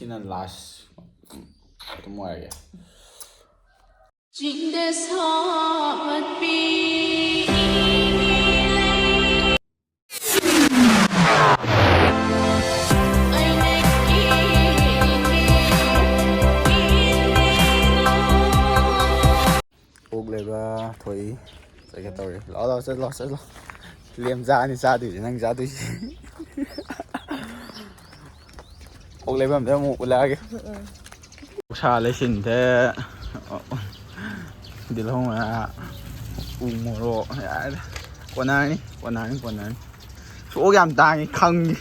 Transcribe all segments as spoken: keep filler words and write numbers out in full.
ꯁꯤꯅ ꯂꯥꯁ ꯑꯗꯨꯝ ꯑꯣꯏꯔꯒꯦ꯫ ꯆꯤꯡꯗ ꯁꯥꯠꯄꯤ ꯑꯣꯛ ꯂꯩꯕ ꯊꯣꯛꯏ꯫ ꯆꯠꯀꯦ ꯇꯧꯔꯤ꯫ ꯂꯥꯛꯑꯣ, ꯂꯥꯛꯑꯣ, ꯆꯠꯂꯣ, ꯆꯠꯂꯣ꯫ ꯂꯦꯝꯖꯥꯅꯤ ꯆꯥꯗꯣꯏꯁꯦ, ꯅꯪ ꯆꯥꯗꯣꯏꯁꯦ꯫ ꯑꯣꯛ ꯂꯩꯐꯝꯗ ꯑꯃꯨꯛ ꯎꯠꯂꯛꯑꯒꯦ꯫ ꯁꯥ ꯂꯩꯁꯤꯟꯗꯦ꯫ ꯇꯤꯜꯍꯧ ꯃꯅꯥ, ꯎ ꯃꯣꯔꯣꯛ, ꯌꯥꯔꯦꯗ꯫ ꯀꯣꯟꯅꯔꯅꯤ, ꯀꯣꯟꯅꯔꯅꯤ, ꯀꯣꯟꯅꯔꯅꯤ꯫ ꯁꯣꯛ ꯌꯥꯝ ꯇꯥꯡꯉꯤ, ꯈꯪꯉꯤ꯫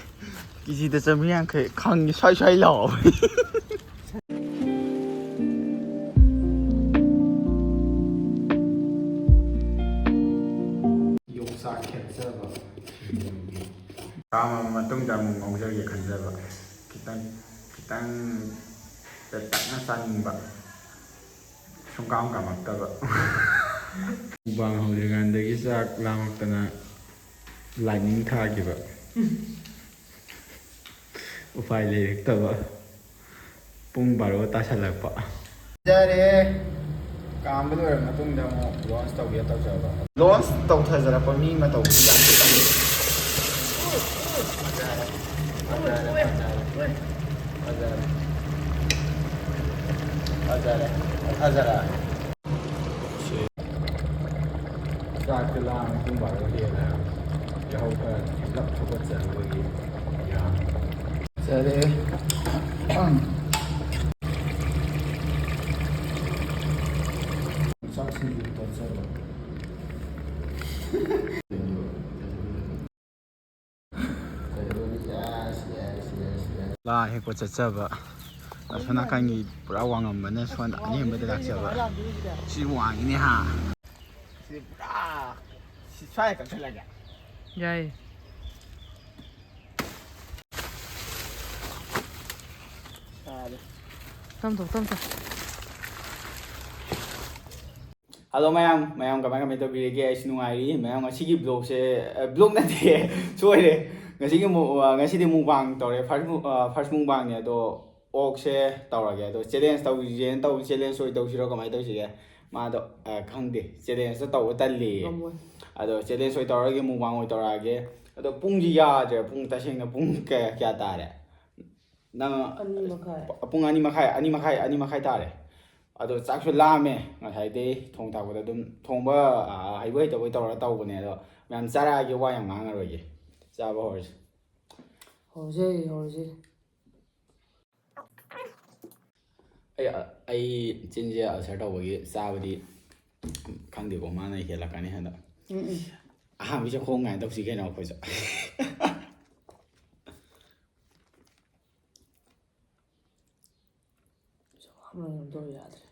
ꯀꯦꯖꯤꯗ ꯆꯥꯝꯃꯔꯤ ꯌꯥꯡꯈꯩ, ꯈꯪꯉꯤ, ꯁ꯭ꯋꯥꯏ ꯁ꯭ꯋꯥꯏ ꯂꯥꯎꯋꯦ꯫ ꯌꯣꯡꯆꯥꯛ ꯈꯦꯠꯆꯕ꯫ ꯀꯥꯝꯃꯕ ꯃꯇꯨꯡꯗ ꯑꯃꯨꯛ ꯉꯧꯖꯒꯦ ꯈꯟꯖꯕ꯫ ꯈꯤꯇꯪ, ꯈꯤꯇꯪ ꯄꯦꯠꯇꯛꯅ ꯆꯥꯅꯤꯡꯕ꯫ ꯁꯨꯡꯀꯥꯝ ꯀꯥꯝꯃꯛꯇꯕ꯫ ꯃꯨꯛꯕꯥꯡ ꯍꯧꯗ꯭ꯔꯤꯀꯥꯟꯗꯒꯤ ꯆꯥꯛ ꯂꯥꯝꯃꯛꯇꯅ ꯂꯥꯏꯅꯤꯡ ꯊꯥꯈꯤꯕ꯫ ꯎꯄꯥꯏ ꯂꯩꯔꯛꯇꯕ꯫ ꯄꯨꯡ ꯕꯥꯔꯣ ꯇꯥꯁꯜꯂꯛꯄ꯫ ꯌꯥꯔꯦ꯫ ꯀꯥꯝꯕ ꯂꯣꯏꯔꯕ ꯃꯇꯨꯡꯗ ꯑꯃꯨꯛ ꯂꯣꯟꯁ ꯇꯧꯒꯦ ꯇꯧꯖꯕ꯫ ꯂꯣꯟꯁ ꯇꯧꯊꯖꯔꯛꯄ ꯃꯤ ꯃꯇꯧ ꯌꯥꯝ ꯐꯖꯔꯦ꯫ ꯐꯖꯔꯦ, ꯐꯖꯔꯦ, ꯐꯖꯔꯦ꯫ ꯐꯖꯔꯦ꯫ ꯐꯖꯔꯦ꯫ ꯐꯖꯔꯦ꯫ ꯆꯥꯛꯁꯦ ꯂꯥꯝꯃꯦ, ꯄꯨꯡ ꯕꯥꯔꯣ ꯍꯦꯜꯂꯦ ꯍꯥꯏꯕ꯫ ꯌꯥꯍꯧ ꯈꯔ ꯊꯦꯡꯂꯞ ꯍꯧꯒꯠꯆꯔꯨꯕꯒꯤ ꯌꯥꯝ ꯐꯖꯔꯦ꯫ ꯆꯥꯛꯁꯤꯡꯗꯨ ꯇꯣꯠꯆꯕ꯫ ꯂꯥ ꯍꯦꯛꯄ ꯆꯠꯆꯕ꯫ ꯑꯁꯣꯝ ꯅꯥꯀꯟꯒꯤ ꯄꯨꯔꯥ ꯋꯥꯡꯉꯝꯕꯅ ꯁꯣꯝ ꯑꯅꯦꯝꯕꯗ ꯂꯥꯛꯆꯕ꯫ ꯁꯤ ꯋꯥꯡꯉꯤꯅꯦ ꯍꯥ꯫ ꯁꯤ ꯄꯨꯔꯥ ꯁꯤ ꯁ꯭ꯋꯥꯏꯗ ꯀꯛꯊꯠꯂꯒꯦ꯫ ꯌꯥꯏꯌꯦ꯫ ꯇꯥꯔꯦ꯫ ꯇꯝ ꯇꯧ, ꯇꯝ ꯇꯧ꯫ ꯍꯜꯂꯣ ꯃꯌꯥꯝ, ꯃꯌꯥꯝ ꯀꯃꯥꯏ ꯀꯃꯥꯏ ꯇꯧꯕꯤꯔꯤꯒꯦ? ꯑꯩꯁꯨ ꯅꯨꯡꯉꯥꯏꯔꯤ꯫ ꯃꯌꯥꯝ ꯉꯁꯤꯒꯤ ꯕ꯭ꯂꯣꯒꯁꯦ, ꯑ, ꯕ꯭ꯂꯣꯒ ꯅꯠꯇꯦ, ꯁꯣꯏꯔꯦ꯫ ꯉꯁꯤꯒꯤ ꯃꯨ-, ꯑ, ꯉꯁꯤꯗꯤ ꯃꯨꯛꯕꯥꯡ ꯇꯧꯔꯦ꯫ ꯐꯥꯔꯁ ꯃꯨ-, ꯑ, ꯐꯥꯔꯁ ꯃꯨꯛꯕꯥꯡꯅꯦ, ꯑꯗꯣ ꯑꯣꯛꯁꯦ ꯇꯧꯔꯒꯦ꯫ ꯑꯗꯣ ꯆꯦꯂꯦꯟꯖ ꯇꯧꯁꯤꯒꯦꯅ ꯇꯧ, ꯆꯦꯂꯦꯟꯖ ꯑꯣꯏ ꯇꯧꯁꯤꯔꯣ, ꯀꯃꯥꯏꯅ ꯇꯧꯁꯤꯒꯦ? ꯃꯥꯗꯣ, ꯑ, ꯈꯪꯗꯦ, ꯆꯦꯂꯦꯟꯖꯇꯣ ꯇꯧꯕ ꯇꯜꯂꯦꯌꯦ꯫ ꯉꯝꯃꯣꯏ꯫ ꯑꯗꯣ ꯆꯦꯂꯦꯟꯖ ꯑꯣꯏ ꯇꯧꯔꯒꯦ, ꯃꯨꯛꯕꯥꯡ ꯑꯣꯏ ꯇꯧꯔꯛꯑꯒꯦ꯫ ꯑꯗꯣ ꯄꯨꯡꯁꯤ ꯌꯥꯗ꯭ꯔꯦ꯫ ꯄꯨꯡ, ꯇꯁꯦꯡꯅ ꯄꯨꯡ ꯀꯌꯥ, ꯀꯌꯥ ꯇꯥꯔꯦ? ꯅꯪ ꯑꯅꯤ ꯃꯈꯥꯏ꯫ ꯄ-, ꯄꯨꯡ ꯑꯅꯤ ꯃꯈꯥꯏ, ꯑꯅꯤ ꯃꯈꯥꯏ, ꯑꯅꯤ ꯃꯈꯥꯏ ꯇꯥꯔꯦ꯫ ꯑꯗꯣ ꯆꯥꯛꯁꯨ ꯂꯥꯝꯃꯦ꯫ ꯉꯁꯥꯏꯗꯩ ꯊꯣꯡ ꯊꯥꯛꯄꯗ ꯑꯗꯨꯝ ꯊꯣꯡꯕ, ꯑ, ꯍꯩꯕꯣꯏ ꯍꯩꯇꯕꯣꯏ ꯇꯧꯔꯒ ꯇꯧꯕꯅꯦ꯫ ꯑꯗꯣ ꯃꯌꯥꯝ ꯆꯥꯔꯛꯑꯒꯦ, ꯋꯥ ꯌꯥꯝ ꯉꯥꯡꯉꯔꯣꯏꯒꯦ꯫ ꯆꯥꯕ ꯍꯧꯔꯁꯤ꯫ ꯍꯧꯔꯁꯤ, ꯍꯧꯔꯁꯤ꯫ ꯑꯩ, ꯑꯩ ꯆꯤꯟꯁꯦ ꯑꯜꯁꯔ ꯇꯧꯕꯒꯤ ꯆꯥꯕꯗꯤ ꯈꯪꯗꯦꯀꯣ, ꯃꯥꯅ ꯍꯦꯜꯂꯛꯀꯅꯤ ꯍꯟꯗꯛ꯫ ꯎꯝ, ꯎꯝ꯫ ꯑꯍꯥꯟꯕꯒꯤ ꯆꯥꯛꯈꯣꯡ ꯉꯥꯏꯅ ꯇꯧꯁꯤ ꯀꯩꯅꯣ ꯑꯩꯈꯣꯏꯁꯨ꯫ ꯆꯥꯛꯈꯣꯡ ꯉꯥꯏꯅ ꯇꯧ ꯌꯥꯗ꯭ꯔꯦ꯫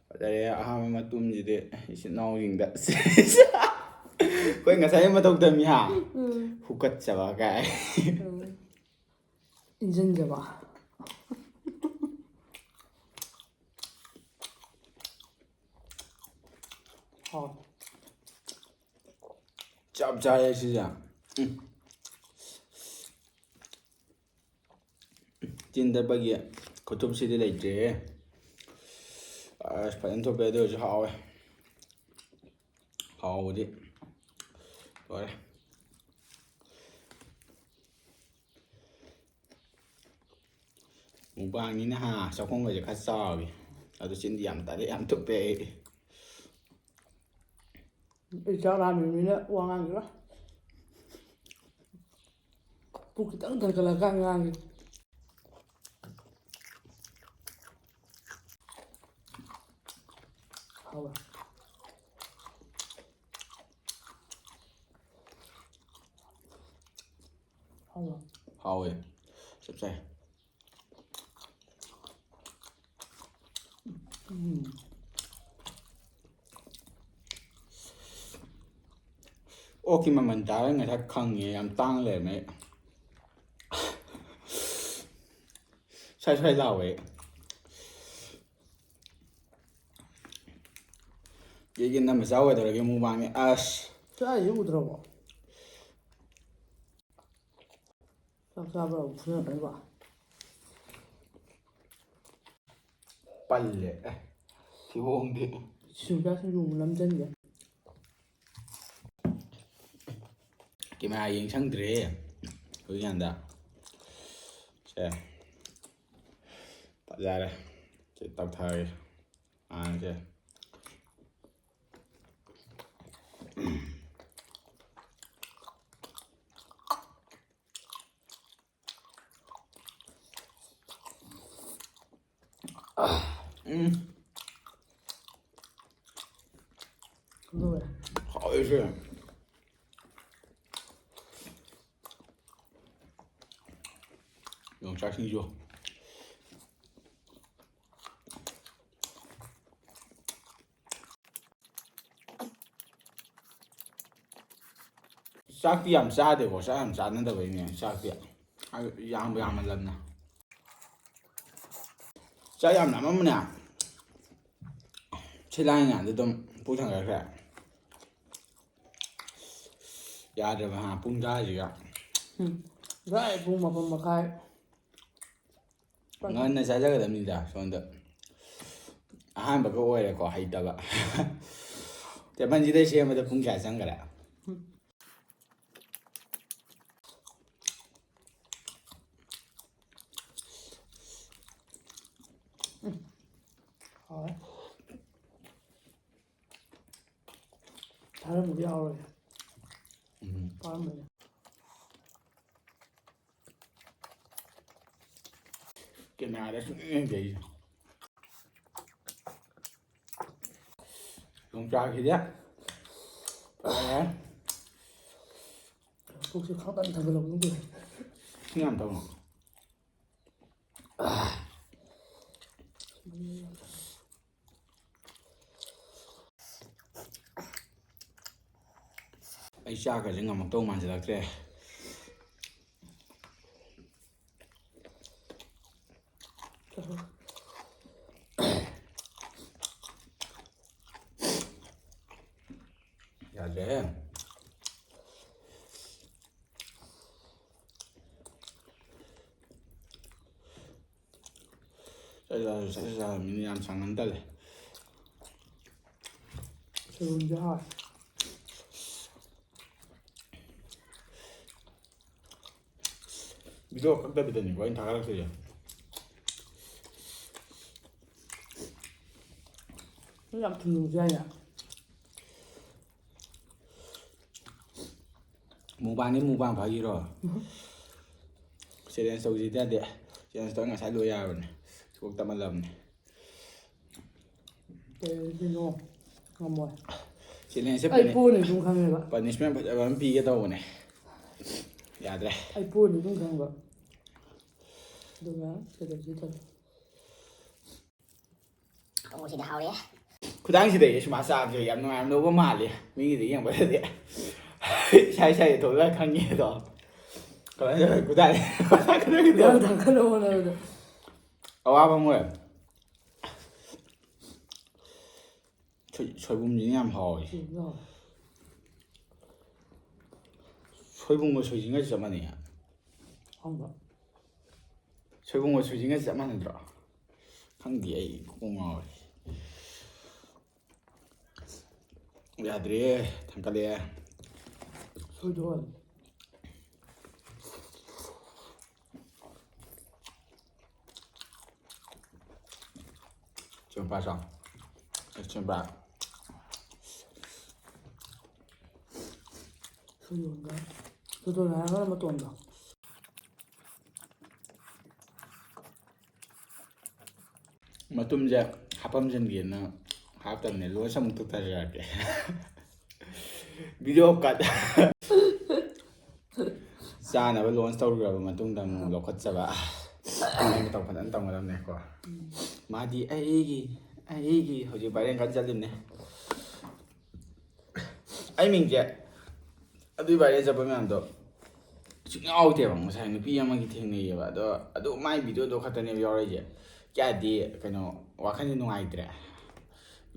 ꯐꯖꯔꯦ, ꯑꯍꯥꯟꯕ ꯃꯇꯨꯝꯁꯤꯗꯤ ꯏꯆꯤꯟ ꯏꯅꯥꯎꯁꯤꯡꯗ꯫ ꯑꯩꯈꯣꯏ ꯉꯁꯥꯏ ꯃꯇꯧ ꯇꯝꯃꯤ ꯍꯥ? ꯎꯝ꯫ ꯍꯨꯀꯠꯆꯕ ꯀꯥꯏ꯫ ꯎꯝ꯫ ꯏꯟꯖꯤꯟꯖꯕ꯫ ꯍꯥꯎ꯫ ꯆꯞ ꯆꯥꯔꯦ ꯁꯤꯁꯦ꯫ ꯎꯝ꯫ ꯆꯤꯟ ꯇꯠꯄꯒꯤ ꯈꯨꯇꯨꯞꯁꯤꯗꯤ ꯂꯩꯇ꯭ꯔꯦꯍꯦ꯫ ꯑꯁ, ꯐꯖꯅ ꯊꯨꯞꯄꯦ, ꯑꯗꯨ ꯑꯣꯏꯔꯁꯨ ꯍꯥꯎꯋꯦ꯫ ꯍꯥꯎꯕꯗꯤ ꯂꯣꯏꯔꯦ꯫ ꯃꯨꯛꯕꯥꯡꯅꯤꯅ ꯍꯥ, ꯆꯥꯛꯈꯣꯡꯒꯁꯦ ꯈꯔ ꯆꯥꯎꯋꯤ꯫ ꯑꯗꯨ ꯆꯤꯟꯗꯤ ꯌꯥꯝ ꯇꯠꯂꯦ, ꯌꯥꯝ ꯊꯨꯞꯄꯦ ꯑꯩ꯫ ꯑꯩ ꯆꯥꯛ ꯂꯥꯝꯃꯤꯕꯅꯤꯅ ꯋꯥ ꯉꯥꯡꯈꯤꯔꯣꯏ꯫ ꯄꯨꯛ ꯈꯤꯇꯪ ꯊꯟꯒꯠꯂꯀꯥꯟ ꯉꯥꯡꯒꯦ꯫ ꯍꯥꯎꯋꯦ꯫ ꯍꯥꯎꯋꯦ꯫ ꯍꯥꯎꯋꯦ꯫ ꯆꯞ ꯆꯥꯏ꯫ ꯎꯝ꯫ ꯑꯣꯛꯀꯤ ꯃꯃꯜ ꯇꯥꯔ ꯉꯁꯥꯏ ꯈꯪꯉꯦ, ꯌꯥꯝ ꯇꯥꯡ ꯂꯩꯔꯝꯃꯦ꯫ ꯁ꯭ꯋꯥꯏ ꯁ꯭ꯋꯥꯏ ꯂꯥꯎꯋꯦ꯫ ꯀꯦꯒꯤ ꯅꯝꯕ ꯆꯥꯎꯒꯗꯧꯔꯒꯦ ꯃꯨꯛꯕꯥꯡꯅꯦ ꯑꯁ꯫ ꯆꯥꯔꯤꯁꯦ ꯎꯗ꯭ꯔꯕꯣ? ꯆꯥꯛ ꯆꯥꯕ ꯑꯃꯨꯛ ꯐꯨꯅꯗꯣꯏꯕ꯫ ꯄꯜꯂꯦ꯫ ꯑꯦ, ꯊꯤꯕꯣꯡꯗꯤ꯫ ꯁꯤꯡꯖꯨ ꯆꯥ ꯁꯤꯡꯖꯨ ꯑꯃꯨꯛ ꯅꯝꯖꯟꯒꯦ꯫ ꯀꯦꯃꯦꯔꯥ ꯌꯦꯡ ꯁꯪꯗ꯭ꯔꯦ ꯍꯧꯖꯤꯛꯀꯥꯟꯗ꯫ ꯁꯦ꯫ ꯐꯖꯔꯦ꯫ ꯁꯤ ꯇꯧꯊꯔꯒꯦ꯫ ꯉꯥꯡꯁꯦ꯫ ꯎꯝ꯫ ꯂꯣꯏꯔꯦ꯫ ꯍꯥꯎꯋꯦ ꯁꯤ꯫ ꯌꯣꯡꯆꯥꯛ ꯁꯤꯡꯖꯨ꯫ ꯆꯥꯛꯇꯤ ꯌꯥꯝ ꯆꯥꯗꯦꯀꯣ, ꯆꯥꯛ ꯌꯥꯝ ꯆꯥꯅꯗꯕꯩꯅꯦ꯫ ꯆꯥꯛꯇꯤ ꯌꯥꯝꯕꯨ ꯌꯥꯝꯃꯜꯂꯝꯅꯦ꯫ ꯆꯥꯛ ꯌꯥꯝ ꯂꯥꯝꯃꯝꯕꯅꯦ꯫ ꯁꯤ ꯂꯥꯡꯉꯤꯉꯩꯗ ꯑꯗꯨꯝ ꯄꯨꯛ ꯊꯟꯒꯠꯈ꯭ꯔꯦ꯫ ꯌꯥꯗ꯭ꯔꯦꯕ ꯍꯥ, ꯄꯨꯡ ꯇꯔꯥꯁꯤꯒ꯫ ꯎꯝ꯫ ꯉꯁꯥꯏ ꯄꯨꯡ ꯃꯥꯄꯟ ꯃꯈꯥꯏ꯫ ꯉꯟꯅ ꯆꯥꯖꯒꯗꯕꯅꯤꯗ ꯁꯣꯝꯗ꯫ ꯑꯍꯥꯟꯕꯒ ꯑꯣꯏꯔꯦꯀꯣ, ꯍꯩꯇꯕ꯫ ꯇꯦꯕꯜꯁꯤꯗꯩ ꯁꯦꯝꯕꯗ ꯄꯨꯡ ꯀꯌꯥ ꯆꯪꯈꯔꯦ? ꯎꯝ꯫ ꯍꯥꯎꯔꯦ꯫ ꯊꯥꯔꯝꯕꯗꯤ ꯌꯥꯎꯔꯣꯏ꯫ ꯎꯝ꯫ ꯄꯥꯝꯕꯅꯦ꯫ ꯀꯦꯃꯦꯔꯥꯗ ꯁꯨꯝ ꯌꯦꯡꯖꯩꯁꯦ꯫ ꯌꯣꯡꯆꯥꯛꯁꯤꯗꯤ ꯐꯖꯔꯦ꯫ ꯄꯨꯛꯁꯦ ꯈꯪꯊꯟ ꯊꯟꯒꯠꯂꯛꯄꯗꯧ ꯇꯧꯋꯦ꯫ ꯏꯁꯤꯡ ꯌꯥꯝ ꯊꯛꯑꯣ꯫ ꯑꯩ ꯆꯥꯛꯀꯁꯦ ꯉꯝꯃꯛꯇꯧ ꯃꯥꯟꯁꯤꯜꯂꯛꯇ꯭ꯔꯦ꯫ ꯌꯥꯗ꯭ꯔꯦꯍꯦ꯫ ꯆꯠꯂꯁꯨ ꯆꯠꯂꯁꯨ ꯆꯠꯂꯁꯨ ꯃꯤꯅ ꯌꯥꯝ ꯁꯥꯡꯍꯟ ꯇꯜꯂꯦ꯫ ꯁꯣꯏꯕꯨꯝꯁꯦ ꯍꯥꯎꯋꯦ꯫ ꯚꯤꯗꯤꯑꯣ ꯀꯛꯇꯕꯤꯗꯅꯤꯀꯣ ꯑꯩꯅ ꯊꯥꯒꯠꯂꯛꯇꯣꯏꯁꯦ꯫ ꯅꯪ ꯌꯥꯝ ꯊꯨꯝ ꯅꯨꯡꯁꯨ ꯌꯥꯏꯅ꯫ ꯃꯨꯛꯕꯥꯡꯗꯤ ꯃꯨꯛꯕꯥꯡ ꯐꯥꯈꯤꯔꯣ? ꯆꯦꯂꯦꯟꯖ ꯇꯧꯁꯤꯗꯤ ꯌꯥꯗꯦ꯫ ꯆꯦꯂꯦꯟꯖ ꯇꯧꯔ ꯉꯁꯥꯏ ꯂꯣꯏ ꯌꯥꯔꯕꯅꯦ꯫ ꯁꯤꯐꯥꯎ ꯇꯞꯃꯜꯂꯕꯅꯦ꯫ ꯀꯩꯗꯧꯗꯣꯏꯅꯣ? ꯉꯝꯃꯣꯏ꯫ ꯆꯦꯂꯦꯟꯖꯁꯦ ꯑꯩ ꯄꯣꯅꯤ ꯑꯗꯨꯝ ꯈꯪꯉꯦꯕ꯫ ꯄꯅꯤꯁꯃꯦꯟ ꯐꯖꯕ ꯑꯃ ꯄꯤꯒꯦ ꯇꯧꯕꯅꯦ꯫ ꯌꯥꯗ꯭ꯔꯦ꯫ ꯑꯩ ꯄꯣꯅꯤ ꯑꯗꯨꯝ ꯈꯪꯕ꯫ ꯑꯗꯨꯒ ꯀꯩꯗꯧꯁꯤ ꯇꯧ? ꯈꯣꯡꯎꯞꯁꯤꯗꯤ ꯍꯥꯎꯔꯦ꯫ ꯈꯨꯗꯥꯡꯁꯤꯗ ꯑꯩ ꯁꯨꯃꯥꯏꯅ ꯆꯥꯕꯁꯦ ꯌꯥꯝ ꯅꯨꯡꯉꯥꯏꯔꯝꯗꯧꯕ ꯃꯥꯜꯂꯤ꯫ ꯃꯤꯒꯤꯗ ꯌꯦꯡꯕꯗꯗꯤ ꯏꯁꯥ ꯏꯁꯥꯒꯤ ꯊꯣꯛꯂꯒ ꯈꯪꯉꯦ ꯑꯗꯣ꯫ ꯀꯃꯥꯏꯅ ꯇꯧꯔꯦ? ꯈꯨꯗꯥꯡ ꯌꯥꯝ ꯊꯥꯡꯒꯠꯅꯕ ꯍꯣꯠꯅꯕꯗ꯫ ꯑꯋꯥꯕ ꯑꯃ ꯑꯣꯏꯔꯦ꯫ ꯁꯣꯏ- ꯁꯣꯏꯕꯨꯝꯁꯤꯅ ꯌꯥꯝ ꯍꯥꯎꯋꯦ꯫ ꯁꯤꯁꯨ ꯍꯥꯎꯋꯦ꯫ ꯁꯣꯏꯕꯨꯝꯒ ꯁꯣꯏꯖꯤꯟꯒꯁꯨ ꯆꯞ ꯃꯥꯟꯅꯩ꯫ ꯍꯥꯎꯕ꯫ ꯁꯣꯏꯕꯨꯝꯒ ꯁꯣꯏꯖꯤꯟꯒꯁꯨ ꯆꯞ ꯃꯥꯟꯅꯗ꯭ꯔꯣ? ꯈꯪꯗꯦ, ꯑꯩ ꯀꯣꯛ ꯉꯥꯎꯔꯦ꯫ ꯌꯥꯗ꯭ꯔꯦ, ꯊꯥꯡꯀꯠꯂꯛꯑꯦ꯫ ꯁꯣꯏꯗꯣꯛꯑꯣ꯫ ꯆꯨꯝꯕ꯭ꯔꯥ ꯆꯣ? ꯑꯦ, ꯆꯨꯝꯕ꯭ꯔꯥ? ꯁꯣꯏꯗꯣꯛꯑꯣ꯫ ꯁꯣꯏꯗꯣꯛꯑꯣ ꯍꯥꯏꯔꯒꯅ ꯃꯇꯣꯟꯗꯣ꯫ ꯃꯇꯨꯝꯁꯦ ꯍꯥꯞꯐꯝꯖꯤꯟꯒꯦꯅ ꯍꯥꯞꯇꯕꯅꯦ꯫ ꯂꯣꯏꯁ ꯑꯃꯨꯛ ꯇꯧꯊꯖꯔꯛꯀꯦ꯫ ꯚꯤꯗꯤꯑꯣ ꯀꯠ꯫ ꯆꯥꯅꯕ ꯂꯣꯟꯁ ꯇꯧꯈ꯭ꯔꯕ ꯃꯇꯨꯡꯗ ꯑꯃꯨꯛ ꯂꯧꯈꯠꯆꯕ꯫ ꯑꯗꯨꯃꯥꯏꯅ ꯃꯇꯧ ꯐꯖꯅ ꯇꯧꯒꯗꯕꯅꯦꯀꯣ꯫ ꯃꯥꯗꯤ ꯑꯩꯒꯤ, ꯑꯩꯒꯤ ꯍꯧꯖꯤꯛ ꯚꯥꯏꯔꯦꯜ ꯀꯟꯅ ꯆꯠꯂꯤꯕꯅꯦ꯫ ꯑꯩ ꯃꯤꯡꯁꯦ ꯑꯗꯨꯏ ꯚꯥꯏꯔꯦꯜ ꯆꯠꯄ ꯃꯌꯥꯝꯗꯣ ꯁꯨꯡꯌꯥꯎꯗꯦꯕ꯫ ꯉꯁꯥꯏ ꯅꯨꯄꯤ ꯑꯃꯒꯤ ꯊꯦꯡꯅꯩꯌꯦꯕ꯫ ꯑꯗꯣ ꯑꯗꯨ ꯃꯥꯏ ꯚꯤꯗꯤꯑꯣꯗꯣ ꯈꯛꯇꯅꯦꯕ ꯌꯥꯎꯔꯛꯏꯁꯦ꯫ ꯀꯌꯥꯗꯤ ꯀꯩꯅꯣ ꯋꯥꯈꯜꯁꯦ ꯅꯨꯡꯉꯥꯏꯇ꯭ꯔꯦ꯫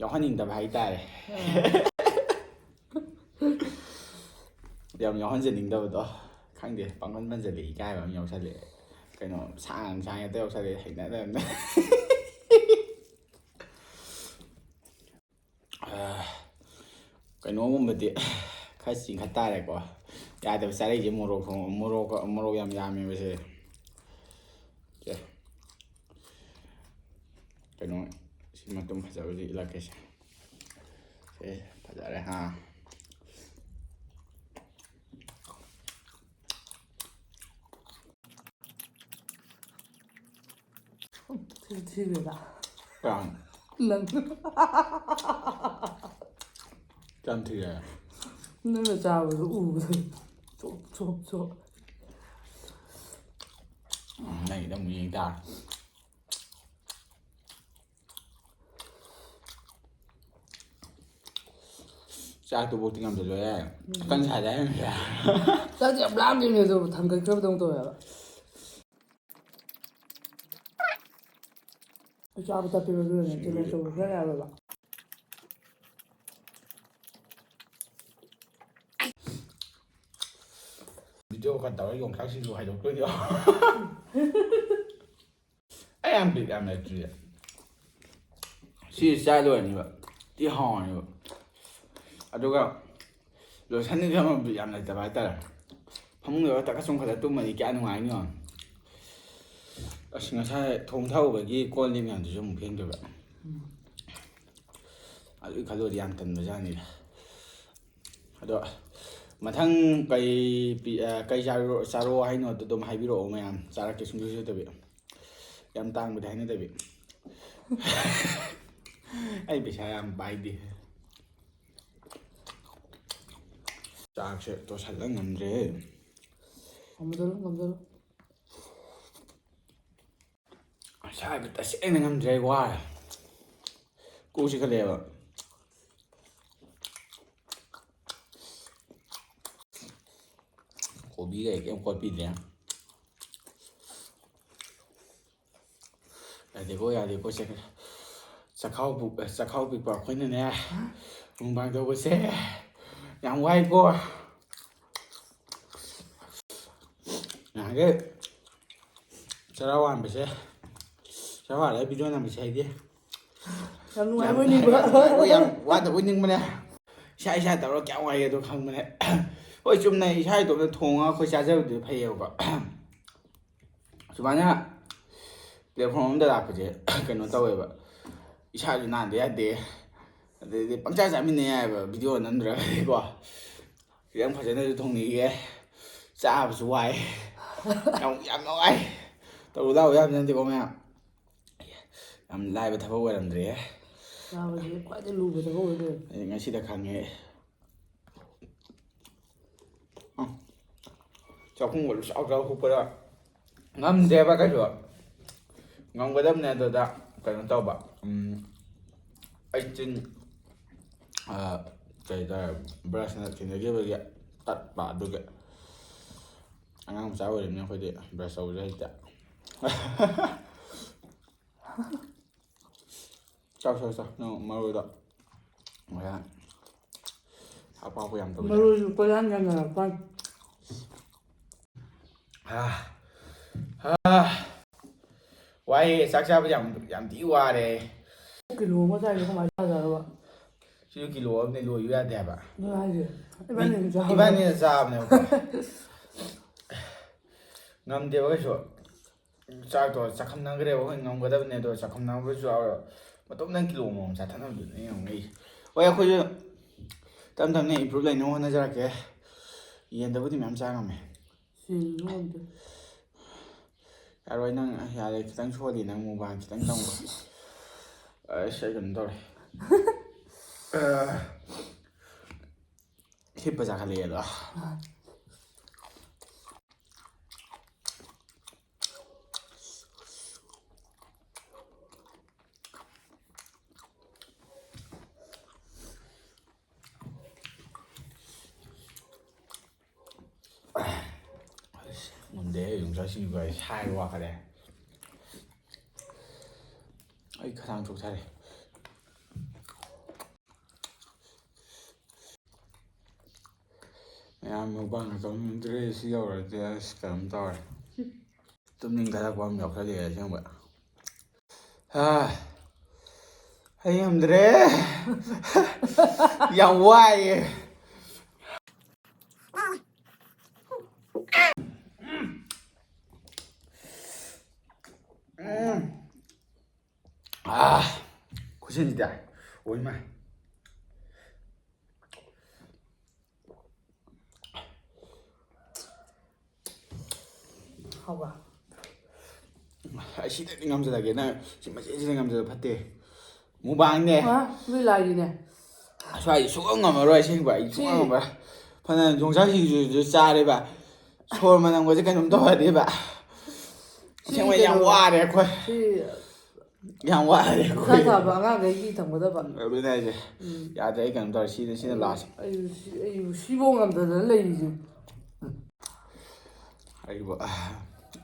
ꯌꯥꯎꯍꯟꯅꯤꯡꯗꯕ ꯍꯥꯏꯇꯥꯔꯦ꯫ ꯌꯥꯝ ꯌꯥꯎꯍꯟꯖꯅꯤꯡꯗꯕꯗꯣ꯫ ꯈꯪꯗꯦ, ꯄꯥꯡꯒꯟ ꯃꯟꯖꯜꯂꯦ, ꯏꯀꯥꯏꯕ ꯑꯃ ꯌꯥꯎꯁꯜꯂꯛꯑꯦ꯫ ꯀꯩꯅꯣ ꯁꯥꯡ ꯁꯥꯡ ꯍꯦꯛꯇ ꯌꯥꯎꯁꯜꯂꯛꯑꯦ, ꯍꯩꯅꯗꯕꯅ꯫ ꯀꯩꯅꯣꯒꯨꯝꯕꯗꯤ ꯈꯔ ꯆꯤꯡꯈꯠ ꯇꯥꯔꯦꯀꯣ꯫ ꯌꯥꯗꯕ ꯆꯥꯔꯛꯏꯁꯦ ꯃꯣꯔꯣꯛ ꯊꯣꯡ-, ꯃꯣꯔꯣꯛ, ꯃꯣꯔꯣꯛ ꯌꯥꯝ ꯌꯥꯝꯃꯦꯕ ꯁꯦ꯫ ꯁꯦ꯫ ꯀꯩꯅꯣ, ꯁꯤ ꯃꯇꯨꯝ ꯐꯖꯕꯁꯤ ꯏꯜꯂꯛꯀꯦꯁꯦ꯫ ꯁꯦ, ꯐꯖꯔꯦ ꯍꯥ꯫ ꯊꯤ-, ꯊꯤꯔꯦꯗ꯫ ꯀꯌꯥꯝ? ꯅꯪ꯫ ꯀꯌꯥꯝ ꯊꯤꯔꯦ? ꯅꯪꯅ ꯆꯥꯕꯗꯣ ꯎꯕꯗ ꯆꯣꯞ, ꯆꯣꯞ, ꯆꯣꯞ꯫ ꯎꯝ, ꯅꯪꯒꯤꯗ ꯑꯃꯨꯛ ꯌꯦꯡ ꯇꯥꯔꯦ꯫ ꯆꯥꯛꯇꯨꯐꯥꯎꯗꯤ ꯉꯝꯁꯤꯜꯂꯣꯍꯦ꯫ ꯎꯝ꯫ ꯀꯟ ꯁꯥꯗꯦ ꯍꯥꯏꯔꯝꯃꯤꯁꯦ꯫ ꯆꯥꯛꯁꯦ ꯌꯥꯝ ꯂꯥꯝꯗꯣꯏꯅꯦ ꯑꯗꯨꯕꯨ ꯊꯥꯡꯒꯠꯈ꯭ꯔꯕꯗꯧꯅ ꯇꯧꯋꯦꯕ꯫ ꯑꯩ ꯆꯥꯕ ꯇꯞꯄꯦꯕ ꯑꯗꯨꯅꯅꯦ ꯁꯤ ꯆꯦꯂꯦꯟꯖ ꯇꯧꯕ ꯈꯔ ꯌꯥꯔꯣꯏꯕ꯫ ꯚꯤꯗꯤꯑꯣ ꯀꯠ ꯇꯧꯔ ꯌꯣꯡꯆꯥꯛ ꯁꯤꯡꯖꯨ ꯍꯥꯏꯗꯣꯛꯇꯣꯏꯅꯦ꯫ ꯑꯩ ꯌꯥꯝ ꯕꯤꯠ ꯌꯥꯝ ꯂꯩꯇ꯭ꯔꯤꯌꯦ꯫ ꯁꯤ ꯆꯥ ꯂꯣꯏꯔꯅꯤꯕ꯫ ꯁꯤ ꯍꯥꯎꯔꯅꯤꯕ꯫ ꯑꯗꯨꯒ ꯂꯣꯏꯁꯟꯅꯤꯡꯉꯥꯏ ꯑꯃ ꯕꯤꯠ ꯌꯥꯝ ꯂꯩꯇꯕ ꯍꯥꯏꯇꯥꯔꯦ꯫ ꯐꯃꯨꯡꯗ ꯇꯛꯀ ꯆꯣꯡꯈꯠꯂ ꯇꯨꯝꯃꯗꯤ ꯀꯌꯥ ꯅꯨꯡꯉꯥꯏꯅꯤ ꯌꯦꯡꯉꯣ꯫ ꯑꯁ, ꯉꯁꯥꯏ ꯊꯣꯡ ꯊꯥꯛꯎꯕꯒꯤ ꯀꯣꯜ ꯂꯤꯛ ꯃꯌꯥꯝꯗꯨꯁꯨ ꯑꯃꯨꯛ ꯐꯦꯡꯗꯣꯏꯕ꯫ ꯎꯝ꯫ ꯑꯗꯨꯒꯤ ꯈꯜꯂꯨꯔꯗꯤ ꯌꯥꯝ ꯇꯟꯕꯖꯥꯠꯅꯤꯗ꯫ ꯑꯗꯣ ꯃꯊꯪ ꯀꯩ ꯄꯤ-, ꯑ, ꯀꯩ ꯆꯥꯔꯣ-, ꯆꯥꯔꯣ ꯍꯥꯏꯅꯣ ꯑꯗꯨ ꯑꯗꯨꯝ ꯍꯥꯏꯕꯤꯔꯛꯑꯣ ꯃꯌꯥꯝ꯫ ꯆꯥꯔꯛꯀꯦ ꯁꯨꯡꯁꯣꯏ ꯁꯣꯏꯗꯕꯤ꯫ ꯌꯥꯝ ꯇꯥꯡꯕꯗꯤ ꯍꯥꯏꯅꯗꯕꯤ꯫ ꯑꯩ ꯄꯩꯁꯥ ꯌꯥꯝ ꯄꯥꯏꯗꯦ꯫ ꯆꯥꯛꯁꯦ ꯇꯣꯠꯁꯜꯂ ꯉꯝꯗ꯭ꯔꯦ꯫ ꯉꯝꯖꯔꯣ, ꯉꯝꯖꯔꯣ꯫ ꯁꯥꯏꯕ ꯇꯁꯦꯡꯅ ꯉꯝꯗ꯭ꯔꯦ, ꯑꯩ ꯋꯥꯔꯦ꯫ ꯀꯣꯛ ꯆꯤꯛꯈꯠꯂꯛꯑꯦꯕ꯫ ꯀꯣꯕꯤ ꯀꯩ ꯀꯩꯝ ꯀꯣꯠꯄꯤꯗ꯭ꯔꯦ꯫ ꯌꯥꯗꯦꯀꯣ, ꯌꯥꯗꯦꯀꯣ, ꯆꯦ-, ꯆꯈꯥꯎ ꯄꯨ-, ꯆꯈꯥꯎ ꯄꯤꯛꯄ ꯑꯩꯈꯣꯏꯅꯅꯦ, ꯃꯨꯛꯕꯥꯡ ꯇꯧꯕꯁꯦ ꯌꯥꯝ ꯋꯥꯏꯀꯣ꯫ ꯅꯍꯥꯟꯒꯩ ꯆꯔꯥ ꯋꯥꯟꯕꯁꯦ, ꯆꯔꯥ ꯋꯥꯜꯂꯒ ꯚꯤꯗꯤꯑꯣ ꯅꯝꯕꯁꯦ ꯑꯩꯗꯤ ꯌꯥꯝ ꯅꯨꯡꯉꯥꯏꯕ ꯌꯥꯝ, ꯑꯣꯏꯅꯤꯡꯕ꯫ ꯌꯥꯝ ꯋꯥꯗꯕ ꯑꯣꯏꯅꯤꯡꯕꯅꯦ꯫ ꯏꯁꯥ ꯏꯁꯥ ꯇꯧꯔꯒ ꯀꯌꯥꯝ ꯋꯥꯏꯒꯦ ꯑꯗꯣ ꯈꯪꯕꯅꯦ꯫ ꯍꯣꯏ, ꯆꯨꯝꯅ ꯏꯁꯥ ꯏꯇꯣꯝꯇ ꯊꯣꯡꯉꯒ ꯑꯩꯈꯣꯏ ꯆꯥꯖꯕꯗꯨꯗꯤ ꯐꯩꯌꯦꯕꯀꯣ꯫ ꯁꯨꯃꯥꯏꯅ platform ꯑꯃꯗ ꯂꯥꯛꯄꯁꯦ ꯀꯩꯅꯣ ꯇꯧꯋꯦꯕ, ꯏꯁꯥꯁꯨ ꯅꯥꯟꯗ ꯌꯥꯗꯦ, ꯑꯗꯩꯗꯤ ꯄꯪꯆꯥ ꯆꯥꯃꯤꯟꯅ ꯌꯥꯏꯑꯕ video ꯅꯝꯗ꯭ꯔꯒꯗꯤꯀꯣ꯫ ꯈꯤꯇꯪ ꯐꯖꯅꯁꯨ ꯊꯣꯡꯅꯤꯡꯉꯦ, ꯆꯥꯕꯁꯨ ꯋꯥꯏ, ꯌꯥꯝ ꯌꯥꯝ ꯅꯨꯡꯉꯥꯏ꯫ ꯇꯧꯔꯨ ꯂꯥꯛꯎ ꯌꯥꯕ ꯅꯠꯇꯦꯀꯣ ꯃꯌꯥꯝ꯫ ꯌꯥꯝ ꯂꯥꯏꯕ ꯊꯕꯛ ꯑꯣꯏꯔꯝꯗ꯭ꯔꯦꯍꯦ꯫ ꯆꯥꯕꯁꯦ ꯈ꯭ꯋꯥꯏꯗꯒꯤ ꯂꯨꯕ ꯊꯕꯛ ꯑꯣꯏꯗꯣꯏꯅꯦ꯫ ꯑꯩ ꯉꯁꯤꯗ ꯈꯪꯉꯦ꯫ ꯎꯝ꯫ ꯆꯥꯛꯈꯨꯝꯒ ꯆꯥꯎ ꯆꯥꯎ ꯍꯨꯞꯄꯗ ꯉꯝꯗꯦꯕ ꯀꯩꯁꯨ꯫ ꯉꯝꯒꯗꯕꯅꯦ ꯑꯗꯨꯗ ꯀꯩꯅꯣ ꯇꯧꯕ, ꯎꯝ, ꯑꯩ ꯆꯤꯟ, ꯑ, ꯀꯩ ꯍꯥꯏꯇꯥꯔꯦ, brushꯅ ꯊꯦꯡꯅꯈꯤꯕꯒꯤ ꯇꯠꯄ ꯑꯗꯨꯒꯤ꯫ ꯑꯉꯥꯡ ꯃꯆꯥ ꯑꯣꯏꯔꯤꯕꯅꯤꯅ ꯑꯩꯈꯣꯏꯗꯤ brush ꯇꯧꯕꯁꯦ ꯍꯩꯇꯦ꯫ ꯆꯥꯎ, ꯆꯥꯎ, ꯆꯥꯎ꯫ ꯅꯪ ꯃꯔꯣꯏꯗꯣ ꯍꯣꯔꯦꯟ ꯍꯥꯞꯄ ꯍꯥꯞꯄ ꯌꯥꯝ ꯇꯧꯋꯤ꯫ ꯃꯔꯣꯏꯁꯨ ꯀꯣꯏꯔꯥꯟ ꯌꯥꯟꯅꯔꯛꯄ꯫ ꯑꯥ, ꯑꯥ, ꯋꯥꯏꯌꯦ꯫ ꯆꯥꯛ ꯆꯥꯕ ꯌꯥꯝ, ꯌꯥꯝ ꯊꯤ ꯋꯥꯔꯦ꯫ ꯀꯤꯂꯣ ꯑꯃ ꯆꯥꯏꯁꯦ ꯀꯃꯥꯏꯅ ꯆꯥꯖꯥꯠꯅꯣꯕ? ꯁꯤꯁꯨ ꯀꯤꯂꯣ ꯑꯃꯅꯦ ꯂꯣꯏꯌꯨ ꯌꯥꯗꯦ ꯍꯥꯏꯕ꯫ ꯑꯗꯨꯅ ꯍꯥꯏꯁꯦ꯫ ꯏꯕꯥꯅꯤꯅ ꯆꯥꯕ꯫ ꯏꯕꯥꯅꯤꯅ ꯆꯥꯕꯅꯦꯕꯀꯣ꯫ ꯉꯝꯗꯦꯕ ꯀꯩꯁꯨ꯫ ꯆꯥꯛꯇꯣ ꯆꯥꯛꯈꯝꯅꯈ꯭ꯔꯦꯕ꯫ ꯑꯩꯈꯣꯏ ꯉꯝꯒꯗꯕꯅꯦ ꯑꯗꯣ ꯆꯥꯛꯈꯝꯅꯕꯁꯨ ꯌꯥꯎꯋꯦꯕ꯫ ꯃꯇꯣꯝꯗ ꯀꯤꯂꯣ ꯑꯃꯃꯝ ꯆꯥꯊꯠꯅꯕꯗꯨꯅꯦ ꯑꯩꯅ ꯉꯝꯉꯛꯏꯁꯦ꯫ ꯍꯣꯏ, ꯑꯩꯈꯣꯏꯁꯨ ꯇꯞ ꯇꯞꯅ improve ꯂꯩꯅꯕ ꯍꯣꯠꯅꯖꯔꯛꯀꯦ꯫ ꯌꯦꯟꯗꯕꯨꯗꯤ ꯃꯌꯥꯝ ꯆꯥ ꯉꯝꯃꯦ꯫ ꯁꯤꯡꯁꯨ ꯉꯝꯗꯦ꯫ ꯌꯥꯔꯣꯏ ꯅꯪ, ꯌꯥꯔꯦ, ꯈꯤꯇꯪ ꯁꯣꯜꯂꯤ ꯅꯪ, mukbang ꯈꯤꯇꯪ ꯇꯝꯈ꯭ꯔꯣ꯫ ꯑꯁ, ꯑꯩ ꯀꯩꯅꯣ ꯇꯧꯔꯦ꯫ ꯑ, ꯍꯤꯞꯄ ꯆꯥꯈꯠꯂꯛꯑꯦꯗꯣ꯫ ꯑꯁ, ꯉꯝꯗꯦ, ꯌꯣꯡꯆꯥꯛ ꯁꯤꯡꯖꯨꯒ ꯁꯥꯏ ꯋꯥꯈꯠꯂꯦ꯫ ꯑꯩ ꯈꯗꯥꯡ ꯆꯣꯛꯊꯔꯦ꯫ ꯃꯌꯥꯝ mukbang ꯇꯧꯅꯤꯡꯗ꯭ꯔꯦ, ꯁꯤ ꯌꯧꯔꯗꯤ ꯑꯁ ꯀꯩꯅꯣꯝ ꯇꯧꯔꯦ꯫ ꯇꯨꯝꯅꯤꯡꯈꯠꯂꯛꯄ ꯑꯃ ꯌꯥꯎꯁꯜꯂꯛꯑꯦ ꯑꯁꯦꯡꯕ꯫ ꯍꯥ꯫ ꯑꯩ ꯉꯝꯗ꯭ꯔꯦ꯫ ꯌꯥꯝ ꯋꯥꯏꯌꯦ꯫ ꯎꯝ꯫ ꯑꯥ, ꯈꯨꯠꯁꯤꯟꯁꯤꯗꯤ꯫ ꯑꯣꯏꯃ꯫ ꯍꯥꯎꯕ꯭ꯔꯥ? ꯑꯩ ꯁꯤꯗꯗꯤ ꯉꯝꯖꯔꯒꯦ꯫ ꯅꯪ ꯁꯤ ꯃꯆꯦꯠꯁꯤꯗ ꯉꯝꯖꯕ ꯐꯠꯇꯦ꯫ ꯃꯨꯛꯕꯥꯡꯅꯦ꯫ ꯑ, ꯅꯣꯏ ꯂꯥꯏꯒꯤꯅꯦ꯫ ꯑꯁ꯭ꯋꯥꯏꯗꯤ ꯁꯨꯛꯉꯝ ꯉꯝꯃꯔꯣꯏ ꯑꯁꯦꯡꯕ꯫ ꯑꯩ ꯁꯤ ꯁꯨꯛꯉꯝ ꯉꯝꯃꯔꯣꯏ꯫ ꯐꯅ ꯌꯣꯡꯆꯥꯛ ꯁꯤꯡꯖꯨꯁꯨ ꯆꯥꯔꯦꯕ꯫ ꯁꯣꯔ ꯃꯅꯝꯒꯁꯦ ꯀꯩꯅꯣꯝ ꯇꯧꯔꯗꯤꯕ꯫ ꯁꯤ ꯑꯁꯦꯡꯕ ꯌꯥꯝ ꯀꯩꯅꯣ, ꯋꯥꯔꯦ ꯑꯩꯈꯣꯏ꯫ ꯁꯤ ꯌꯥꯝ ꯋꯥꯔꯦ ꯃꯁꯥ ꯑꯩꯈꯣꯏ꯫ ꯊꯥꯕ ꯑꯉꯥꯡꯈꯩꯒꯤ ꯊꯝꯒꯗꯕ꯫ ꯑꯗꯨꯅꯦ ꯍꯥꯏꯁꯦ꯫ ꯎꯝ꯫ ꯌꯥꯗ꯭ꯔꯦ, ꯑꯩ ꯀꯩꯅꯣꯝ ꯇꯧꯔꯦ꯫ ꯁꯤꯅ, ꯁꯤꯅ ꯂꯥꯁ꯫ ꯑꯩ, ꯑꯩ, ꯑꯩꯕꯨ ꯁꯤꯐꯧ ꯉꯝꯗꯗꯅ ꯂꯩꯔꯤꯁꯦ꯫ ꯑꯩꯕꯨ, ꯑꯁ,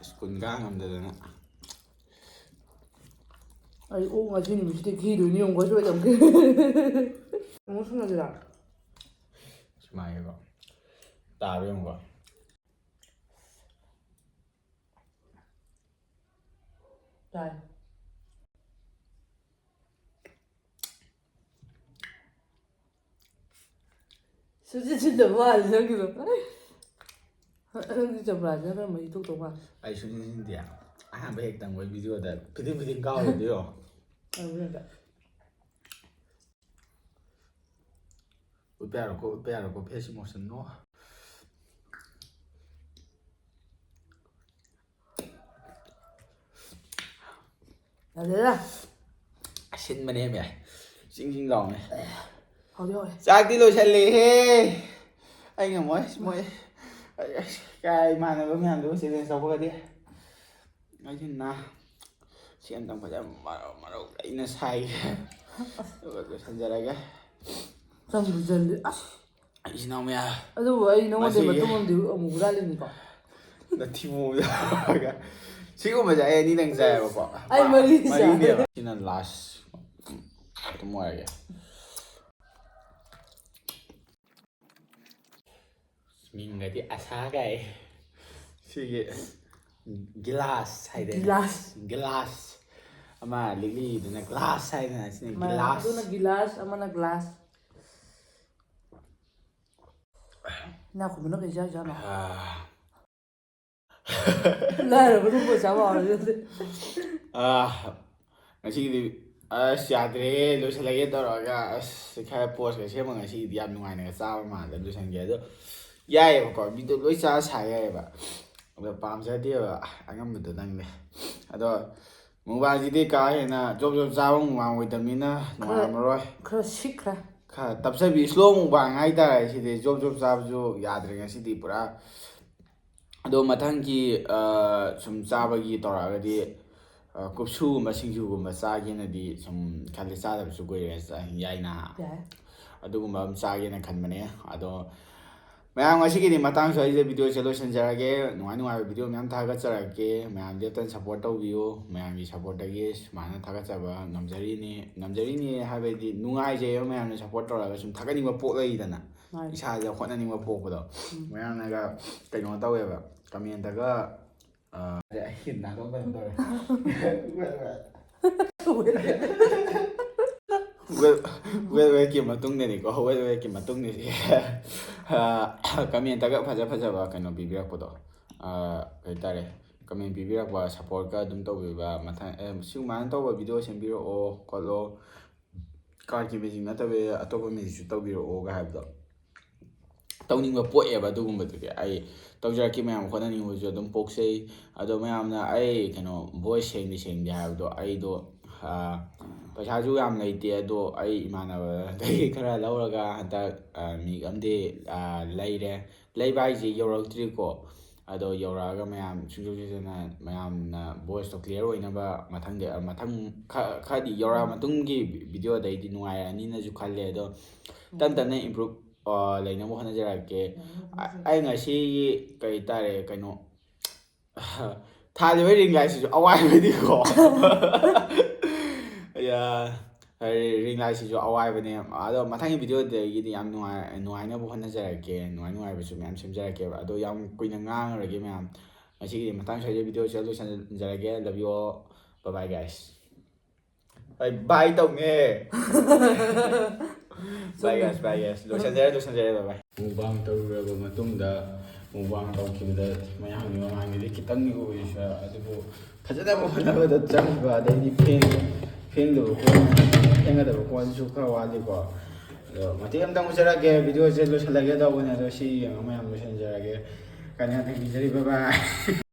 ꯁ꯭ꯀꯨꯜ ꯀꯥ ꯉꯝꯗꯗꯅ꯫ ꯑꯩ ꯑꯣꯛ ꯉꯁꯤ ꯅꯨꯃꯤꯠꯁꯤꯗ ꯈꯤꯗꯣꯏꯅꯤ ꯌꯦꯡꯉꯨꯀꯣ, ꯁꯣꯏꯗꯅ꯫ ꯑꯃꯨꯛ ꯁꯨꯅꯁꯤꯔꯥ? ꯁꯨꯃꯥꯏꯅꯀꯣ꯫ ꯇꯥꯕ꯭ꯔꯥ ꯌꯦꯡꯉꯨꯀꯣ꯫ ꯇꯥꯏ꯫ ꯁꯨꯖꯤꯠ ꯁꯤꯠꯇꯕ ꯃꯥꯜꯂꯦ ꯅꯪꯒꯤꯗꯣ꯫ ꯅꯪꯗꯤ ꯆꯝꯄ꯭ꯔꯥꯁꯤꯅ ꯈꯔ ꯃꯍꯤ ꯊꯣꯛꯇꯧ ꯃꯥꯜꯂꯦ꯫ ꯑꯩ ꯁꯨꯡꯁꯤꯟ ꯁꯤꯟꯗꯦ꯫ ꯑꯍꯥꯟꯕ ꯍꯦꯛ ꯇꯪꯕꯩ ꯚꯤꯗꯤꯑꯣꯗ ꯐꯤꯗꯤꯡ ꯐꯤꯗꯤꯡ ꯀꯥꯎꯔꯤꯗꯣ ꯌꯦꯡꯉꯣ꯫ ꯑꯗꯨꯅꯦ꯫ ꯎꯠꯄ ꯌꯥꯔꯣꯏꯀꯣ, ꯎꯠꯄ ꯌꯥꯔꯣꯏꯀꯣ, face emotion no꯫ ꯌꯥꯗꯦꯗ꯫ ꯑꯁꯤꯟꯕꯅꯦꯃꯦ꯫ ꯆꯤꯡ ꯆꯤꯡ ꯂꯥꯎꯅꯦ꯫ ꯍꯥꯎꯗꯤ ꯍꯥꯎꯋꯦ꯫ ꯆꯥꯛꯇꯤ ꯂꯣꯏꯁꯜꯂꯦꯍꯦ꯫ ꯑꯩ ꯉꯝꯃꯣꯏ, ꯃꯣꯏ꯫ ꯑꯩ, ꯑꯩ, ꯀꯥꯏ ꯏꯃꯥꯟꯅꯕ ꯃꯌꯥꯝꯗꯨꯒ challenge ꯇꯧꯕꯒꯗꯤ꯫ ꯑꯩꯁꯤꯅ ꯁꯤ ꯑꯝꯇꯪ ꯐꯖꯅ ꯃꯔꯧ ꯃꯔꯧ ꯂꯩꯅ ꯁꯥꯏꯒꯦ꯫ ꯑꯗꯨꯒ ꯂꯣꯏꯁꯟꯖꯔꯒꯦ꯫ ꯆꯪꯕꯨ ꯆꯜꯂꯤ꯫ ꯑꯁ꯫ ꯏꯆꯤꯟ ꯏꯅꯥꯎ ꯃꯌꯥꯝ꯫ ꯑꯗꯨꯕꯨ ꯑꯩ ꯅꯉꯣꯟꯗꯩ ꯃꯁꯤꯒꯤ ꯃꯇꯨꯡ ꯑꯃꯗꯤ ꯑꯃꯨꯛ ꯍꯨꯔꯥꯜꯂꯤꯅꯤꯀꯣ꯫ ꯅꯊꯤ ꯃꯣꯡꯗ꯫ ꯁꯤꯒꯨꯝꯕꯁꯦ ꯑꯩ ꯑꯅꯤꯗꯪ ꯆꯥꯏꯌꯦꯕꯀꯣ꯫ ꯑꯩ ꯃꯔꯤ ꯆꯥꯏ꯫ ꯃꯔꯤꯅꯦꯕ꯫ ꯁꯤꯅ last ꯑꯗꯨꯝ ꯑꯣꯏꯔꯒꯦ꯫ ꯃꯤꯡꯒꯗꯤ ꯑꯁꯥ ꯀꯥꯏ꯫ ꯁꯤꯒꯤ ꯒꯤꯂꯥꯁ ꯍꯥꯏꯗꯥꯏꯅꯦ? ꯒꯤꯂꯥꯁ꯫ ꯒꯤꯂꯥꯁ꯫ ꯑꯃ ꯂꯤꯛꯂꯤꯗꯨꯅ ꯒ꯭ꯂꯥꯁ ꯍꯥꯏꯗꯅ, ꯁꯤꯅ ꯃꯥ- ꯒꯤꯂꯥꯁ꯫ ꯑꯗꯨꯅ ꯒꯤꯂꯥꯁ, ꯑꯃꯅ ꯒ꯭ꯂꯥꯁ꯫ ꯏꯅꯥꯛꯈꯨꯟꯕꯅ ꯀꯩ ꯆꯥꯏꯖꯥꯠꯅꯣ? ꯑꯥ, ꯂꯥꯏꯔꯕ ꯅꯨꯄꯥ ꯆꯥꯕ ꯍꯥꯎꯔꯗꯤ꯫ ꯑꯥ, ꯉꯁꯤꯒꯤꯗꯤ ꯑꯁ ꯌꯥꯗ꯭ꯔꯦꯍꯦ, ꯂꯣꯏꯁꯤꯜꯂꯒꯦ ꯇꯧꯔꯒ ꯑꯁ ꯈꯔ ꯄꯣꯁꯀ ꯁꯦꯝꯃꯒ ꯉꯁꯤꯒꯤꯗꯤ ꯌꯥꯝ ꯅꯨꯡꯉꯥꯏꯅꯒ ꯆꯥꯕ ꯃꯥꯜꯂꯦ ꯂꯣꯏꯁꯤꯟꯒꯦ꯫ ꯑꯗꯣ ꯌꯥꯏꯑꯕꯀꯣ, ꯃꯤꯗꯣ ꯂꯣꯏ ꯆꯥ ꯁꯥ ꯌꯥꯏꯑꯕ꯫ ꯑꯗꯣ ꯄꯥꯝꯖꯗꯦꯕ ꯑꯉꯝꯕꯗꯣ ꯅꯪꯗꯤ꯫ ꯑꯗꯣ ꯃꯨꯛꯕꯥꯡꯁꯤꯗꯤ ꯀꯥ ꯍꯦꯟꯅ ꯖꯣꯕ ꯖꯣꯕ ꯆꯥꯕ ꯃꯨꯛꯕꯥꯡ ꯑꯣꯏꯗꯕꯅꯤꯅ ꯅꯨꯡꯉꯥꯏꯔꯝꯃꯔꯣꯏ꯫ ꯈꯔ ꯁꯤꯛꯈ꯭ꯔꯦ꯫ ꯈꯔ ꯇꯞꯆꯕꯤ, ꯏꯁꯂꯣ ꯃꯨꯛꯕꯥꯡ ꯍꯥꯏꯇꯥꯔꯦ꯫ ꯁꯤꯗꯤ ꯖꯣꯕ ꯖꯣꯕ ꯆꯥꯕꯁꯨ ꯌꯥꯗ꯭ꯔꯦ ꯉꯁꯤꯗꯤ ꯄꯨꯔꯥ꯫ ꯑꯗꯣ ꯃꯊꯪꯒꯤ ꯑ, ꯁꯨꯝ ꯆꯥꯕꯒꯤ ꯇꯧꯔꯛꯑꯒꯗꯤ ꯑ, ꯀꯨꯞꯁꯨꯒꯨꯝꯕ ꯁꯤꯡꯖꯨꯒꯨꯝꯕ ꯆꯥꯒꯦꯅꯗꯤ ꯁꯨꯝ ꯈꯜꯂꯤ꯫ ꯆꯥꯗꯕꯁꯨ ꯀꯨꯏꯔꯦ, ꯆꯥ- ꯌꯥꯏꯅ꯫ ꯌꯥꯏ꯫ ꯑꯗꯨꯒꯨꯝꯕ ꯑꯃ ꯆꯥꯒꯦꯅ ꯈꯟꯕꯅꯦ꯫ ꯑꯗꯣ ꯃꯌꯥꯝ, ꯉꯁꯤꯒꯤꯗꯤ ꯃꯇꯥꯡ ꯁ꯭ꯋꯥꯏꯁꯤꯗ ꯚꯤꯗꯤꯑꯣꯁꯦ ꯂꯣꯏꯁꯤꯟꯖꯔꯒꯦ꯫ ꯅꯨꯡꯉꯥꯏ ꯅꯨꯡꯉꯥꯏꯕ ꯚꯤꯗꯤꯑꯣ ꯃꯌꯥꯝ ꯊꯥꯒꯠꯆꯔꯛꯀꯦ꯫ ꯃꯌꯥꯝ ꯂꯦꯞꯇꯅ ꯁꯞꯄꯣꯔꯠ ꯇꯧꯕꯤꯌꯨ꯫ ꯃꯌꯥꯝꯒꯤ ꯁꯞꯄꯣꯔꯠꯇꯒꯤ ꯁꯨꯃꯥꯏꯅ ꯊꯥꯒꯠꯆꯕ ꯉꯝꯖꯔꯤꯅꯤ꯫ ꯉꯝꯖꯔꯤꯅꯤ ꯍꯥꯏꯕꯗꯤ ꯅꯨꯡꯉꯥꯏꯖꯩꯕ, ꯃꯌꯥꯝꯅ ꯁꯞꯄꯣꯔꯠ ꯇꯧꯔꯒ ꯁꯨꯝ ꯊꯥꯒꯠꯅꯤꯡꯕ ꯄꯣꯛꯂꯛꯏꯗꯅ, ꯃꯥꯅꯤ꯫ ꯏꯁꯥꯗ ꯍꯣꯠꯅꯅꯤꯡꯕ ꯄꯣꯛꯄꯗꯣ꯫ ꯃꯌꯥꯝꯅꯒ ꯀꯩꯅꯣ ꯇꯧꯋꯦꯕ, ꯀꯃꯦꯟꯇꯒ ꯑ, ꯑꯩ ꯅꯥꯇꯣꯟ ꯀꯩꯅꯣ ꯇꯧꯔꯦ꯫ ꯋꯦꯠ ꯋꯦꯠꯀꯤ ꯃꯇꯨꯡꯗꯅꯤꯀꯣ, ꯋꯦꯠ ꯋꯦꯠꯀꯤ ꯃꯇꯨꯡꯗꯗꯤ ꯀꯃꯦꯟꯇꯒ ꯐꯖ ꯐꯖꯕ ꯀꯩꯅꯣ ꯄꯤꯕꯤꯔꯛꯄꯗꯣ, ꯀꯩ ꯍꯥꯏꯇꯥꯔꯦ, ꯀꯃꯦꯟ ꯄꯤꯕꯤꯔꯛꯄ, ꯁꯞꯄꯣꯔꯠꯀ ꯑꯗꯨꯝ ꯇꯧꯕꯤꯕ, ꯃꯊꯪ ꯑꯦ, ꯁꯤꯒꯨꯃꯥꯏꯅ ꯇꯧꯕ ꯚꯤꯗꯤꯑꯣ ꯁꯦꯝꯕꯤꯔꯛꯑꯣ ꯈꯣꯠꯂꯣ, ꯀꯥꯔꯠꯀꯤ ꯃꯦꯖꯤꯛ ꯅꯠꯇꯕ ꯑꯇꯣꯞꯄ ꯃꯦꯖꯤꯛꯁꯨ ꯇꯧꯕꯤꯔꯛꯑꯣꯒ ꯍꯥꯏꯕꯗꯣ ꯇꯧꯅꯤꯡꯕ ꯄꯣꯛꯑꯦꯕ꯫ ꯑꯗꯨꯒꯨꯝꯕꯗꯨꯗꯤ ꯑꯩ ꯇꯧꯖꯔꯛꯀꯦ꯫ ꯃꯌꯥꯝ ꯍꯣꯠꯅꯅꯤꯡꯕꯁꯨ ꯑꯗꯨꯝ ꯄꯣꯛꯆꯩ꯫ ꯑꯗꯣ ꯃꯌꯥꯝꯅ ꯑꯩ ꯀꯩꯅꯣ ꯚꯣꯏꯁ ꯁꯦꯡꯗꯤ ꯁꯦꯡꯗꯦ ꯍꯥꯏꯕꯗꯣ, ꯑꯩꯗꯣ ꯄꯩꯁꯥꯁꯨ ꯌꯥꯝ ꯂꯩꯇꯦ꯫ ꯑꯗꯣ ꯑꯩ ꯏꯃꯥꯟꯅꯕꯗꯒꯤ ꯈꯔ ꯂꯧꯔꯒ ꯍꯟꯗꯛ ꯃꯤꯛ ꯑꯃꯗꯤ ꯂꯩꯔꯦ꯫ ꯂꯩꯕ ꯍꯥꯏꯁꯦ ꯌꯧꯔꯛꯇ꯭ꯔꯤꯀꯣ꯫ ꯑꯗꯣ ꯌꯧꯔꯛꯑꯒ ꯃꯌꯥꯝ ꯁꯨꯡꯁꯣꯏ ꯁꯣꯏꯗꯅ ꯃꯌꯥꯝꯅ ꯚꯣꯏꯁꯇꯣ ꯀ꯭ꯂꯤꯌꯥꯔ ꯑꯣꯏꯅꯕ ꯃꯊꯪꯗ, ꯃꯊꯪ ꯈ- ꯈꯔꯗꯤ ꯌꯧꯔꯛꯑ ꯃꯇꯨꯡꯒꯤ ꯚꯤꯗꯤꯑꯣꯗꯩꯗꯤ ꯅꯨꯡꯉꯥꯏꯔꯛꯑꯅꯤꯅꯁꯨ ꯈꯜꯂꯦ꯫ ꯑꯗꯣ ꯇꯞ ꯇꯞꯅ ꯏꯝꯄ꯭ꯔꯨꯞ ꯂꯩꯅꯕ ꯍꯣꯠꯅꯖꯔꯛꯀꯦ꯫ ꯑ- ꯑꯩ ꯉꯁꯤꯒꯤ ꯀꯩ ꯇꯥꯔꯦ, ꯀꯩꯅꯣ, ꯊꯥꯜꯂꯤꯕ ꯔꯤꯡ ꯂꯥꯏꯠꯁꯤꯁꯨ ꯑꯋꯥꯏꯕꯅꯤꯀꯣ꯫ ꯌꯥ, ꯔꯤꯡ ꯂꯥꯏꯠꯁꯤꯁꯨ ꯑꯋꯥꯏꯕꯅꯦ꯫ ꯑꯗꯣ ꯃꯊꯪꯒꯤ ꯚꯤꯗꯤꯑꯣꯗꯒꯤꯗꯤ ꯌꯥꯝ ꯅꯨꯡꯉꯥꯏ ꯅꯨꯡꯉꯥꯏꯅꯕ ꯍꯣꯠꯅꯖꯔꯛꯀꯦ꯫ ꯅꯨꯡꯉꯥꯏ ꯅꯨꯡꯉꯥꯏꯕꯁꯨ ꯃꯌꯥꯝ ꯁꯦꯝꯖꯔꯛꯀꯦꯕ꯫ ꯑꯗꯣ ꯌꯥꯝ ꯀꯨꯏꯅ ꯉꯥꯡꯉꯔꯣꯏꯒꯦ ꯃꯌꯥꯝ꯫ ꯉꯁꯤꯒꯤꯗꯤ ꯃꯇꯥꯡ ꯁ꯭ꯋꯥꯏꯗ ꯚꯤꯗꯤꯑꯣꯁꯦ ꯂꯣꯏꯁꯤꯟꯖꯔꯒꯦ꯫ Love you all. Bye bye guys. ꯑꯩ ꯕꯥꯏ ꯇꯧꯅꯦ꯫ ꯕꯥꯏ ꯒꯥꯏꯁ, ꯕꯥꯏ ꯒꯥꯏꯁ꯫ ꯂꯣꯏꯁꯟꯖꯔꯦ, ꯂꯣꯏꯁꯟꯖꯔꯦ, ꯕꯥꯏ ꯕꯥꯏ꯫ ꯃꯨꯛꯕꯥꯡ ꯇꯧꯔꯨꯔꯕ ꯃꯇꯨꯡꯗ, ꯃꯨꯛꯕꯥꯡ ꯇꯧꯈꯤꯕꯗ ꯃꯌꯥꯝꯒꯤ ꯃꯃꯥꯡꯗꯗꯤ ꯈꯤꯇꯪꯗꯤ ꯎꯔꯤꯁꯨ, ꯑꯗꯨꯕꯨ ꯐꯖꯅꯕ ꯍꯣꯠꯅꯕꯗ ꯆꯪꯈꯤꯕ, ꯑꯗꯩꯗꯤ ꯐꯦꯡ-, ꯐꯦꯡꯗꯕ ꯀꯣꯟ, ꯐꯦꯡꯒꯗꯕ ꯀꯣꯟꯁꯨ ꯈꯔ ꯋꯥꯠꯂꯤꯀꯣ꯫ ꯑꯗꯣ ꯃꯇꯦꯛ ꯑꯃꯇꯪ ꯎꯠꯆꯔꯛꯀꯦ, ꯚꯤꯗꯤꯑꯣꯁꯦ ꯂꯣꯏꯁꯤꯜꯂꯒꯦ ꯇꯧꯕꯅꯦ, ꯑꯗꯣ ꯁꯤ ꯌꯦꯡꯉ ꯃꯌꯥꯝ ꯂꯣꯏꯁꯤꯟꯖꯔꯒꯦ꯫ ꯀꯥꯟꯅ ꯊꯦꯡꯅꯖꯔꯤ, ꯕꯥꯏ ꯕꯥꯏ꯫